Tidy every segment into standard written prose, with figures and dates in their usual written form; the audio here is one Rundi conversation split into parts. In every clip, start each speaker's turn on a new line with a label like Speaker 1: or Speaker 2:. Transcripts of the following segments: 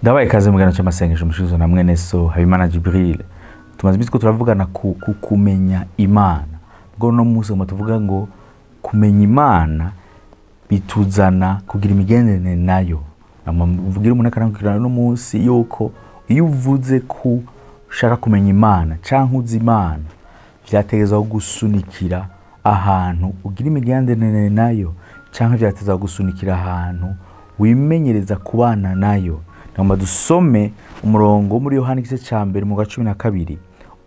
Speaker 1: Ndabaye ikaze mu kiganiro cy'amasengesho mushizo na mwene so Habimana Jibril. Tumaze iminsi ko turavugana ku kumenya Imana. Ubwo no munsi ngo tuvuga ngo kumenya Imana bituzana kugira imigenderanire nayo. Mvugira umuntu akarangira no munsi yuko iyo uvuze ku ushaka kumenya Imana canke uzi Imana vyategezwa gusunikira ahantu ugira imigenderanire nayo canke vyategezwa gusunikira ahantu wimenyereza kubana nayo. Nagomba dusome umurongo muri Yohana igice ca mbere mu 12.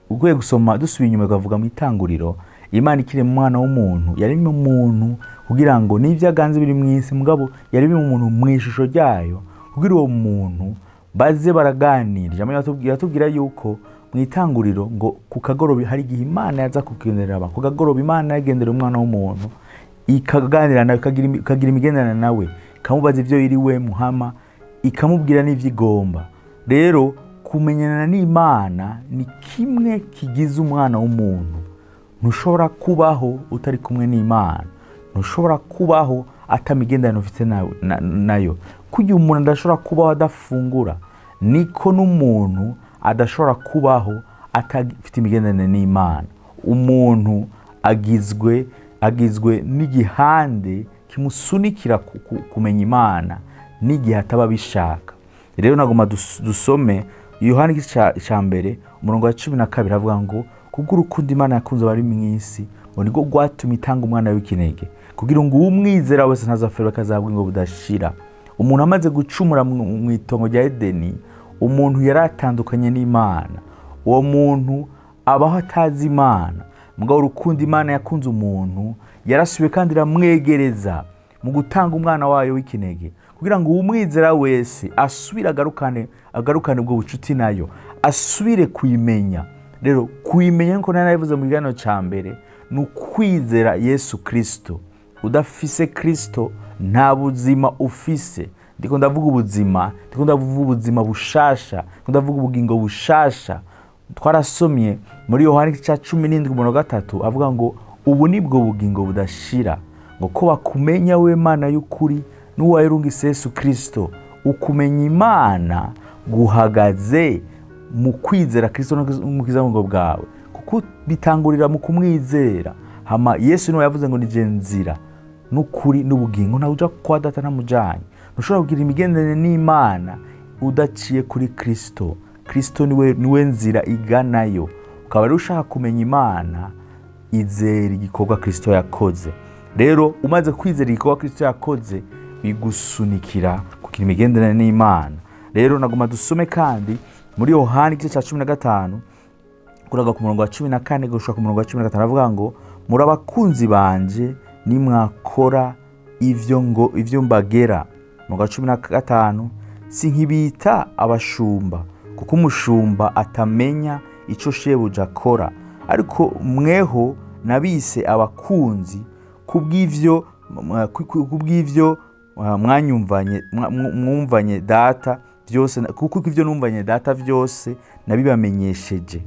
Speaker 1: Ugiye gusoma dusubiye inyuma ukavuga mu itanguriro, Imana ikiri mu mwana w'umuntu, yaremye umuntu kugira ngo n'ivyo aganze biri mw'isi, mugabo yaremye umuntu mw'ishusho ryayo kugira uwo muntu baze baraganira. Ijambo yatubwira yuko mu itanguriro ngo ku kagoroba hari igihe Imana yaza kugenderera abantu. Ku kagoroba Imana yagendera umwana w'umuntu ikaganira nawe, ikagira imigenderanire nawe, ikamubaza ivyo yiriwe muhama, ikamubwira n'ivyigomba. Rero kumenyana n'Imana ni kimwe kigize umwana w'umuntu. Ntushobora kubaho utari kumwe n'Imana, ntushobora kubaho atamigenderanire ufite nayo. Kugira umuntu adashobora kubaho adafungura, niko n'umuntu adashobora kubaho atafite imigenderanire n'Imana. Umuntu agizwe n'igihande kimusunikira kumenya Imana n'igihe ataba bishaka. Rero nagomba dusome Yohana igice ca mbere umurongo wa 12 avuga ngo kubw'urukundo Imana yakunze abari mw'isi ngo niko rwatumye itanga umwana w'ikinege kugira ngo uwumwizera wese ntazapfe akazahabwa ngo budashira. Umuntu amaze gucumura mu itongo rya Edeni, umuntu yaratandukanye n'Imana. Uwo muntu abaho atazi Imana. Mugabo urukundo Imana yakunze umuntu yarasubiye kandi iramwegereza mu gutanga umwana wayo w'ikinege kugira ngo uwumwizera wese asubire agarukane ubwo bucuti nayo, asubire kuyimenya. Rero kuyimenya nko narabivuze mu kiganiro ca mbere ni ukwizera Yesu Kristo. Udafise Kristo nta buzima ufise. Ndiko ndavuga ubuzima, ndiko ndavuga ubuzima bushasha, ndiko ndavuga ubugingo bushasha. Twarasomye muri Yohana igice ca 17 umurongo wa 3 avuga ngo ubu nibwo bugingo budashira, ngo ko bakumenya we Mana y'ukuri n'uwayirungise Yesu Kristo. Ukumenya Imana guhagaze mu kwizera Kristo n'umukiza mu bwawe, kuko bitangurira mu kumwizera. Hama Yesu niwe yavuze ngo nije nzira n'ukuri n'ubugingo, ntawe uja kwa data ntamujanye. Ntushobora kugira imigenderanire n'Imana udaciye kuri Kristo. Kristo niwe nzira iganayo. Ukaba rero ushaka kumenya Imana, izera igikorwa Kristo yakoze. Rero umaze kwizera igikorwa Kristo yakoze bigusunikira kugira imigenderanire n'Imana. Rero nagomba dusome kandi muri Yohana igice ca 15 kuraga ku murongo wa 14 gushika ku murongo wa 15 avuga ngo muri abakunzi banje nimwakora ivyo mbagera. Murongo wa 15 sinkibita abashumba kuko umushumba atamenya ico shebuja akora, ariko mweho nabise abakunzi kubw'ivyo mwumvanye data byose, kuko ivyo numvanye data byose nabibamenyesheje.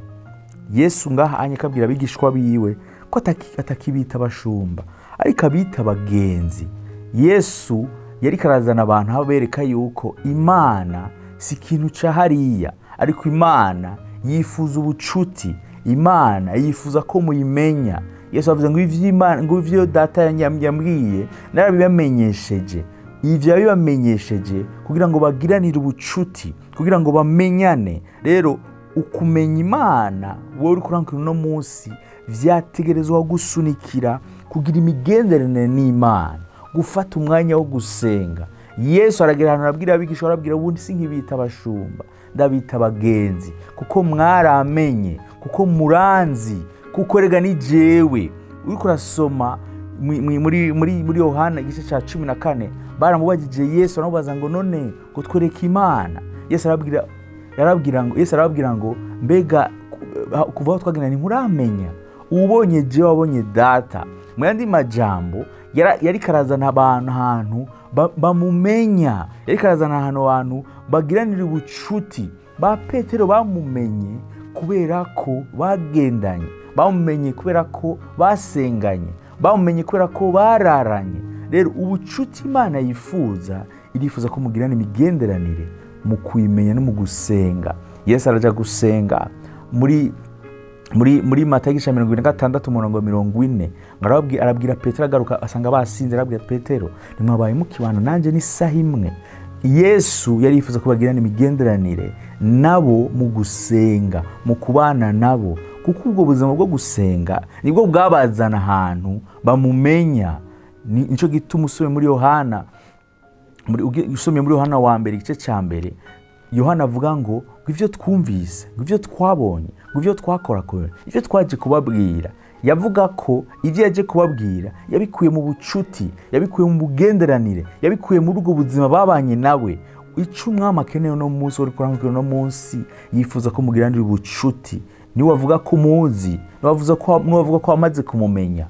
Speaker 1: Yesu ngaha anye kabwira abigishwa biwe ko atakibita abashumba ariko abita abagenzi. Yesu yari karazana abantu abereka yuko Imana si ikintu ca hariya, ariko Imana yifuza ubucuti, Imana yifuza ko muyimenya. Yesu avuze ngo ivy'Imana, ngo ivyo data yambwiye narabibamenyesheje. Ivyo yabibamenyesheje kugira ngo bagiranire ubucuti, kugira ngo bamenyane. Rero ukumenya Imana wowe uri kurankira uno munsi vyategerezwa gusunikira kugira imigenderanire n'Imana, gufata umwanya wo gusenga. Yesu aragera ahantu arabwira abigishwa, arabwira ubundi sinkibita abashumba, ndabita abagenzi, kuko mwaramenye, kuko muranzi, kuko rega ni jewe. Uriko urasoma muri Yohana igice ca 14 baramubajije Yesu aramubaza ngo none ngo twereke Imana. Yesu arababwira ngo mbega kuva aho twagenda ntimuramenya, ubonye jewe wabonye data. Mu yandi majambo yari karazana abantu ahantu bamumenya, yari karazana ahantu abantu bagiranira ubucuti. Ba Petero bamumenye kubera ko bagendanye, bamumenye kubera ko basenganye, bamumenye kubera ko bararanye. Rero ubucuti Imana yifuza, irifuza ko mugirana imigenderanire mu kuyimenya no mu gusenga. Yesu araja gusenga muri muri Matayo igice 26 umurongo 40, arabwira Petero, agaruka asanga basinze, arabwira Petero, nimwabaye mukibana nanje ni saha imwe. Yesu yari yifuza kubagirana imigenderanire nabo mu gusenga, mu kubana nabo, kuko ubwo buzima bwo gusenga nibwo bwabazana ahantu bamumenya. Nico gituma usomye muri Yohana, usomye muri Yohana wa mbere igice cya mbere, Yohana avuga ngo ivyo twumvise, ngo ivyo twabonye, ngo ivyo twakorakoye, ivyo twaje kubabwira. Yavuga ko ivyo yaje kubabwira yabikuye mu bucuti, yabikuye mu bugenderanire, yabikuye muri ubwo buzima babanye nawe. Ico umwami akeneye no munsi uri kurangukira no munsi, yifuza ko mugiranira ubucuti. Niwe avuga ko muzi, niwe avuga ko amaze kumumenya.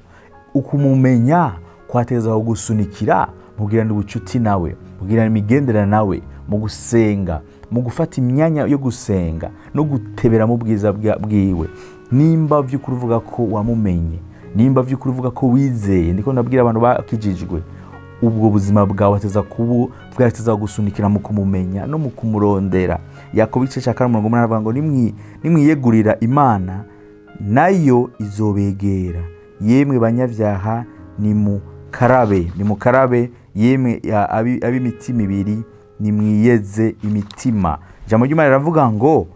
Speaker 1: Ukumumenya kwateza gusunikira mugirana ubucuti nawe, mugirana imigenderanire nawe, mu gusenga, mu gufata imyanya yo gusenga no gutebera mu bwiza bwiwe. Nimba vy'ukuri uvuga ko wamumenye, nimba vy'ukuri uvuga ko wizeye, ndiko ndabwira abantu bakijijwe, ubwo buzima bwawe ateza kubu bwateza gusunikira mu kumumenya no mu kumurondera. Yakobo igice cya 4 umurongo 8 avuga ngo nimwiyegurira Imana nayo izobegera, yemwe banyabyaha nimukarabe, nimukarabe, yemwe ab'imitima ibiri nimwiyeze imitima. Ijambo ry'Imana riravuga ngo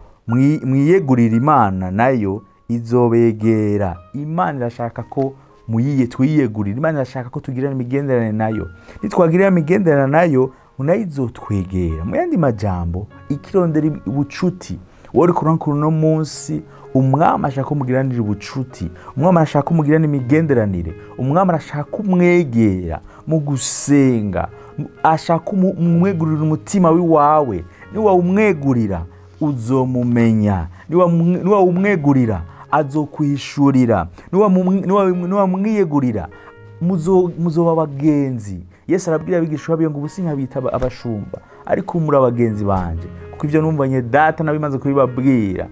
Speaker 1: mwiyegurira Imana nayo izobegera. Imana irashaka ko twiyegurira, Imana irashaka ko tugirana imigenderanire nayo. Nitwagirana imigenderanire nayo, nayo izotwegera. Mu yandi majambo, ikirondera ubucuti. Wari kurankuru no munsi, umwami ashaka ko mugiranira ubucuti, umwami arashaka ko mugirana imigenderanire, umwami arashaka kumwegera mu gusenga, ashaka kumwegurira umutima wiwawe. Niwa umwegurira uzomumenya, niwa umwegurira azokwishurira, niwa mwiyegurira muzoba abagenzi. Yesu arabwira abigishwa biwe ngo ubu sinkabita abashumba, ariko muri abagenzi banje, kuko ivyo numvanye data nabimaze kubibabwira.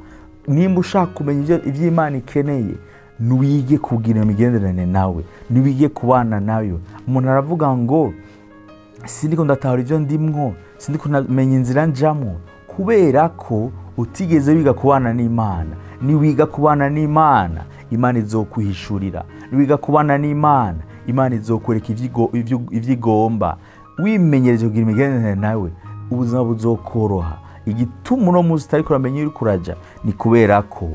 Speaker 1: Nimba ushaka kumenya ivyo Imana ikeneye, nuwige kugira imigenderanire nawe, nuwige kubana nayo. Umuntu aravuga ngo sindiko ndatahura ivyo ndimwo, sindiko namenya inzira njamwo, kubera ko utigeze wiga kubana n'Imana. Niwiga kubana n'Imana, Imana izokwihishurira. Niwiga kubana n'Imana, Imana izokwereka ivyigomba. Wimenyereje kugira imigenderanire nawe, ubuzima buzokoroha. Igituma uno munsi utariko uramenya uri kuraja ni kubera ko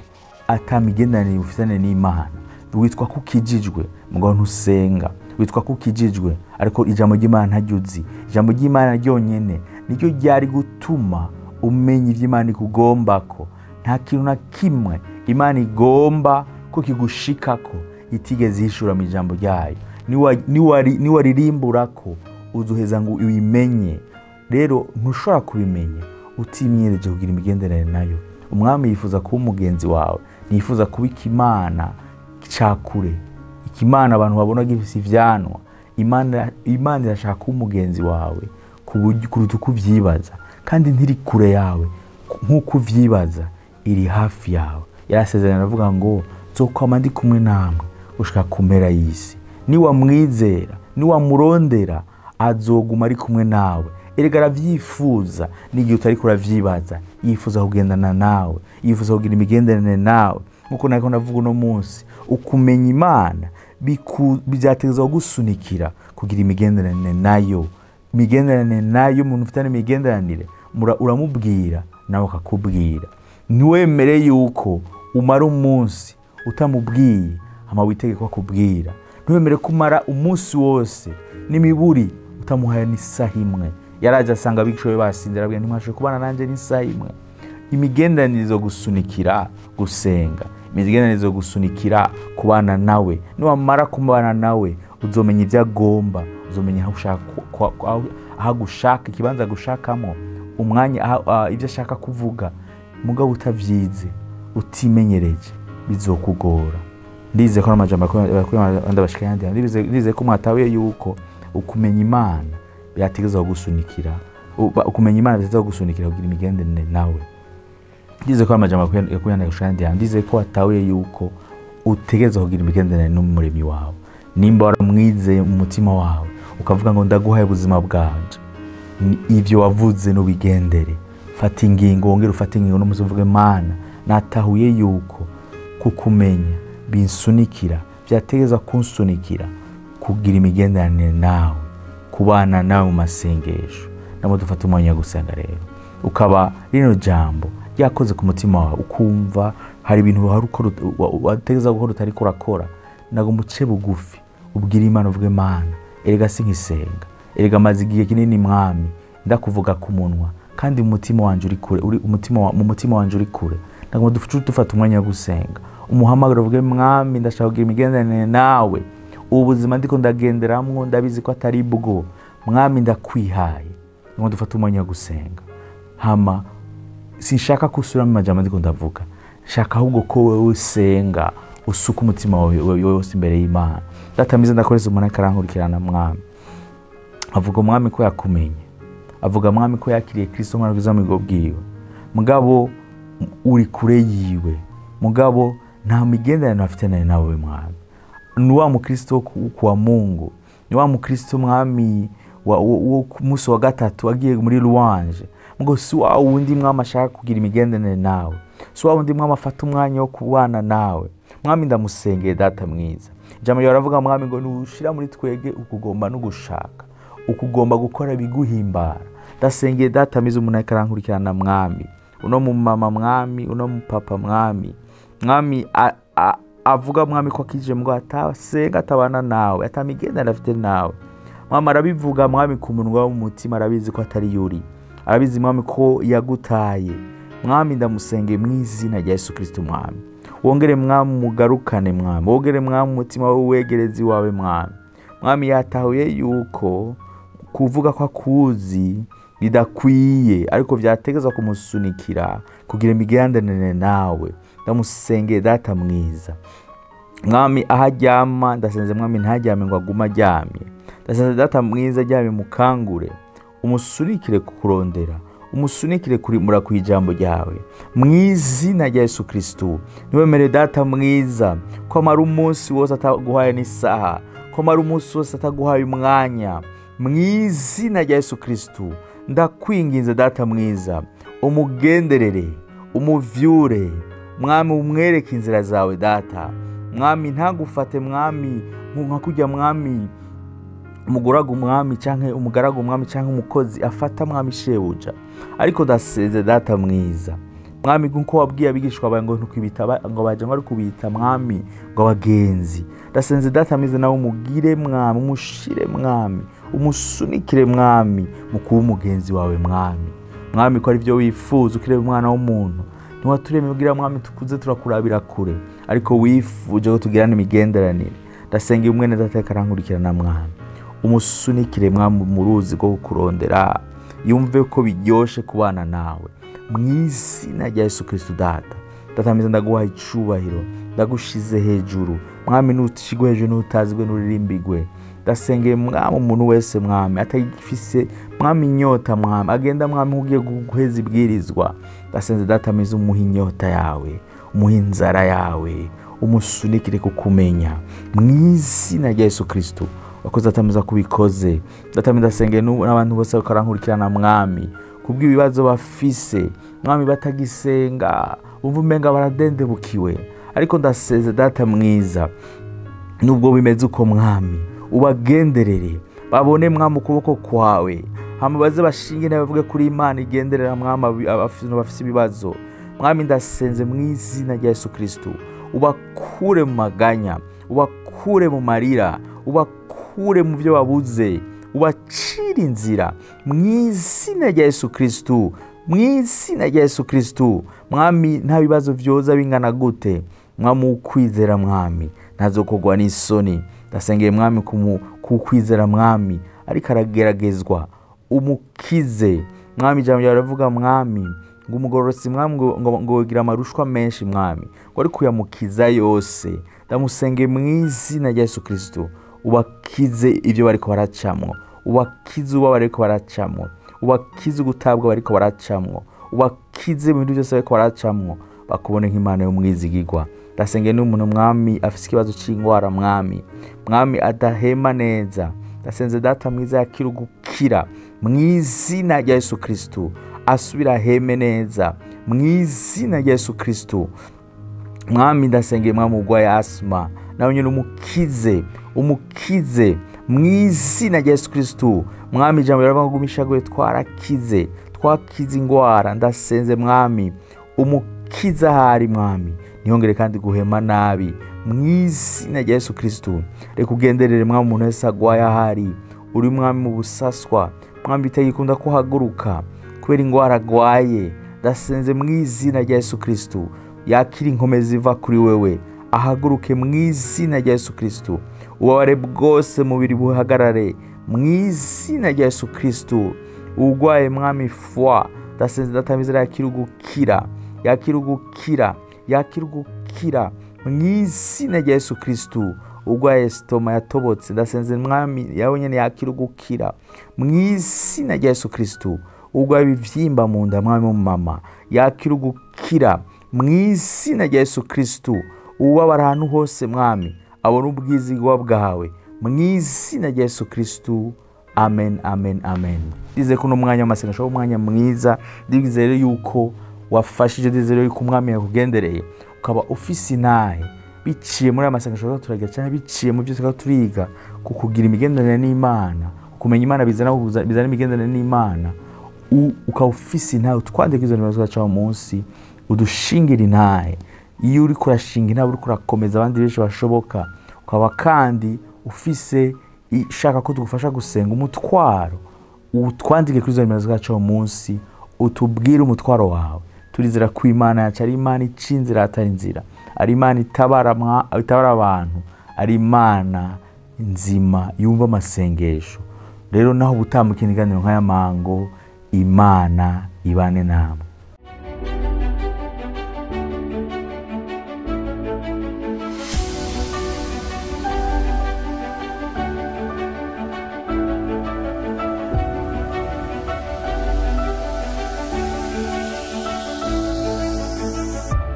Speaker 1: atamigenderanire ufitane n'Imana. Witwa ko ukijijwe mugabo ntusenga, witwa ko ukijijwe ariko ijambo ry'Imana ntaryo uzi. Ijambo ry'Imana ryonyene niryo ryari gutuma umenya ivyo Imana ikugombako. Nta kintu na kimwe Imana igomba ko kigushikako itigeze ihishura mu ijambo ryayo. Niwaririmburako uzoheza ngo uyimenye. Rero ntushobora kubimenya utimyereje kugira imigenderanire nayo. Umwami yifuza kuba umugenzi wawe, ntiyifuza kuba ikimana cakure, ikimana abantu babona gifise ivyanwa. Imana irashaka kuba umugenzi wawe kuruta uko uvyibaza, kandi ntiri kure yawe nk'uko uvyibaza, iri hafi yawe. Yarasezeranye aravuga ngo nzokwama ndi kumwe namwe gushika ku mpera y'isi. Niwamwizera, niwamurondera, azoguma ari kumwe nawe. Erega aravyifuza n'igihe utariko uravyibaza, yifuza kugendana nawe, yifuza kugira imigenderanire nawe. Nkuko nariko ndavuga uno munsi, ukumenya Imana byategerezwa gusunikira kugira imigenderanire nayo. Imigenderanire nayo, umuntu ufitanye imigenderanire uramubwira nawe akakubwira. Ntiwemere yuko umara umunsi utamubwiye hama witege ko akubwira. Ntiwemere ko umara umunsi wose n'imiburi utamuhaye n'isaha imwe. Yaraje asanga abigishwa be basinzira, arababwira ntimwashoboye kubana nanje n'isaha imwe. Imigenderanire izogusunikira gusenga, imigenderanire izogusunikira kubana nawe. Niwamara kubana nawe uzomenya ivyo agomba, uzomenya aho ushaka aho agushaka, ikibanza agushakamo, umwanya ivyo ashaka kuvuga. Mugabo utavyize, utimenyereje, bizokugora. Ndize ko amajambo ndabashika yandi, ndize ko mwatahuye yuko ukumenya Imana byategeza gusunikira, ukumenya Imana byategeza gusunikira kugira imigenderanire nawe. Ndize ko amajambo yakuyandika yandi, ndize ko watahuye yuko utegeza kugira imigenderanire n'umuremyi wawe. Nimba waramwizeye mu mutima wawe ukavuga ngo ndaguhaye ubuzima bwanje, ivyo wavuze n'ubigendere. Fata ingingo, wongere ufate ingingo n'umuzi uvuge Mana natahuye yuko kukumenya binsunikira, byategeza kunsunikira kugira imigenderanire nawe, kubana nawe mu masengesho. Namo dufata umwanya wo gusenga rero, ukaba rino jambo ryakoze ku mutima wawe, ukumva hari ibintu wategeza gukora utari kurakora, nago muce bugufi ubwira Imana uvuge Mana erega sinkisenga, erega maze igihe kinini mwami ndakuvuga ku munwa kandi umutima wanje uri kure, uri umutima mu mutima wanje uri kure. Nago dufata umwanya wo gusenga, umuhamagaro uvuge mwami ndashaka kugira imigenderanire nawe, ubu buzima ndiko ndagenderamwo ndabizi ko atari bwo, mwami ndakwihaye. Ngo dufate umwanya wo gusenga. Hama sinshaka kusubiramo amajambo ndiko ndavuga, shaka ahubwo ko wewe usenga usuka umutima wawe wose imbere y'Imana. Data mwiza ndakoreza umuntu akarankurikirana mwami, avuga mwami ko yakumenye, avuga mwami ko yakiriye Kristo nk'umwana w'Imana bwiwe, mugabo uri kure yiwe, mugabo nta migenderanire afite nawe mwami. Ni wa mukristo kwa Mungu, ni wa mukristo mwami wo ku munsi wa gatatu agiye muri louange, ngo si wa wundi mwami ashaka kugira imigenderanire nawe, si wa wundi mwami afata umwanya wo kubana nawe. Mwami ndamusengeye data mwiza, ijambo ryawe riravuga mwami ngo nushira muri twege ukugomba no gushaka, ukugomba gukora ibiguhimbara. Ndasengeye data mwiza umuntu akarankurikirana mwami, uno mu mama mwami, uno mu papa mwami, mwami avuga mwami ko akije ngo atasenga atabana nawe, atamigenderanire afite nawe. Mwami arabivuga mwami ku munwa w'umutima, arabizi ko atari yuri, arabizi mwami ko yagutaye. Mwami ndamusengeye mu izina rya Yesu Kristo mwami, wongere mwami mugarukane mwami, wongere mwami umutima wawe wegereze iwawe mwami. Mwami yatahuye yuko kuvuga ko akuzi bidakwiye, ariko vyategezwa kumusunikira kugira imigenderanire nawe. Ndamusengeye data mwiza mwami, aharyama ndasenze mwami ntaryame ngo agume aryamye, ndasenze data mwiza aryamye mukangure, umusunikire kukurondera, umusunikire kurimura ku ijambo ryawe mu izina rya Yesu Kristo. Niwemere data mwiza ko amara umunsi wose ataguhaye n'isaha, ko amara umunsi wose ataguhaye umwanya, mu izina rya Yesu Kristo ndakwinginze data mwiza, umugenderere, umuvyure mwami, umwereke inzira zawe data mwami. Ntagufate mwami nka kujya mwami umugaragu mwami canke umugaragu mwami canke umukozi afata mwami shebuja, ariko ndaseze data mwiza mwami nkuko wabwiye abigishwa bawe ngo ntukibita ngo baje ngo ari kubita mwami ngo abagenzi. Ndasenze data mwiza nawe umugire mwami, umushire mwami, umusunikire mwami mu kuba umugenzi wawe mwami. Mwami ko ari byo wifuza ukireba umwana w'umuntu, ntiwaturemye ubwira mwami tukuze turakurabira kure, ariko wifuje ko tugirana imigenderanire. Ndasenga umwene data akarankurikirana mwami, umusunikire mwami mu ruzi rwo kukurondera, yumve ko biryoshe kubana nawe mu izina rya Yesu Kristo. Data, data mwiza ndaguha icubahiro, ndagushize hejuru mwami, nushigwe hejuru nutazigwe nuririmbigwe. Ndasengeye mwami umuntu wese mwami atagifise mwami inyota mwami agenda mwami ugiye guheza ibwirizwa, ndasenze data mwiza umuhe inyota yawe, umuhe inzara yawe, umusunikire kukumenya mu izina rya Yesu Kristo. Wakoze data mwiza kubikoze. Data mwiza ndasengeye n'abantu bose bakarankurikirana mwami kubw'ibibazo bafise mwami batagisenga, umva umenga baradendebukiwe, ariko ndaseze data mwiza nubwo bimeze uko mwami ubagenderere, babone mwami ukuboko kwawe, hama baze bashinge n'abavuge kuri Imana igenderera mwami abafise ibibazo. Mwami ndasenze mu izina rya Yesu Kristo, ubakure mu maganya, ubakure mu marira, ubakure mu byo babuze, ubacire inzira mu izina rya Yesu Kristo, mu izina rya Yesu Kristo. Mwami nta bibazo vyoza bingana gute, mwami ukwizera mwami ntazokogwa n'isoni. Ndasengeye mwami kukwizera mwami ariko arageragezwa, umukize mwami. Ijambo ryawe riravuga mwami ngo umugororotsi mwami ngo wogira amarushwa menshi mwami, ngo ariko uyamukiza yose. Ndamusengeye mu izina rya Yesu Kristo, ubakize ibyo bariko baracamwo, ubakize uba bariko baracamwo, ubakize ugutabwa bariko baracamwo, ubakize mu bintu byose bariko baracamwo, bakubone nk'Imana y'umwizigirwa. Ndasengeye n'umuntu mwami afise ikibazo c'ingwara mwami, mwami adahema neza, ndasenze data mwiza yakira ugukira mu izina rya Yesu Kristo, asubira aheme neza mu izina rya Yesu Kristo. Mwami ndasengeye mwami urwaye asima, nawe nyine umukize, umukize mu izina rya Yesu Kristo. Mwami ijambo riravuga ngo gumisha twarakize, twakize ingwara. Ndasenze mwami umukize ahari mwami, ntiyongere kandi guhema nabi mu izina rya Yesu Kristo. Reka ugenderere mwami umuntu wese agwaye ahari, uri mwami mu busaswa, mwami bitagikunda ko haguruka kubera ingwara agwaye. Ndasenze mu izina rya Yesu Kristo, yakira inkomezi ziva kuri wewe, ahaguruke mu izina rya Yesu Kristo. Ububabare bwose mubiri buhagarare mu izina rya Yesu Kristo. Ugwaye mwami fwa, ndasenze ndatamizera yakira ugukira, yakira ugukira, yakira ugukira mu izina rya Yesu Kristo. Ugwaye stoma yatobotse, ndasenze mwami yawe nyene yakira ugukira mu izina rya Yesu Kristo. Ugwaye ibivyimba mu nda mwami mama, yakira ugukira mu izina rya Yesu Kristo. Ubabara ahantu hose mwami, abona ubwizigwa bwawe mu izina rya Yesu Kristo. Amen, amen, amen. Ndizeye ko uno mwanya w'amasengesho ari umwanya mwiza. Ndizeye yuko wafashije, ndizeye yuko umwami yakugendereye, ukaba ufise intahe biciye muri aya masengesho turagira, cyangwa biciye mu byo turiga, ku kugira imigenderanire n'Imana, kumenya Imana bizana imigenderanire n'Imana. Ukaba ufise intahe, utwandike izo nimero zacu munsi, udushingira intahe. Iyo uri kurashinga intahe uri kurakomeza abandi benshi bashoboka. Ukaba kandi ufise ishaka ko tugufasha gusenga umutwaro, utwandike kuri izo nimero zacu munsi, utubwire umutwaro wawe. Turizera ko Imana yacu ari Imana ica inzira atari inzira, ari Imana itabara abantu, ari Imana nzima yumva amasengesho. Rero naho ubutamuka ibiganiro nk'aya mango, Imana ibane namwe.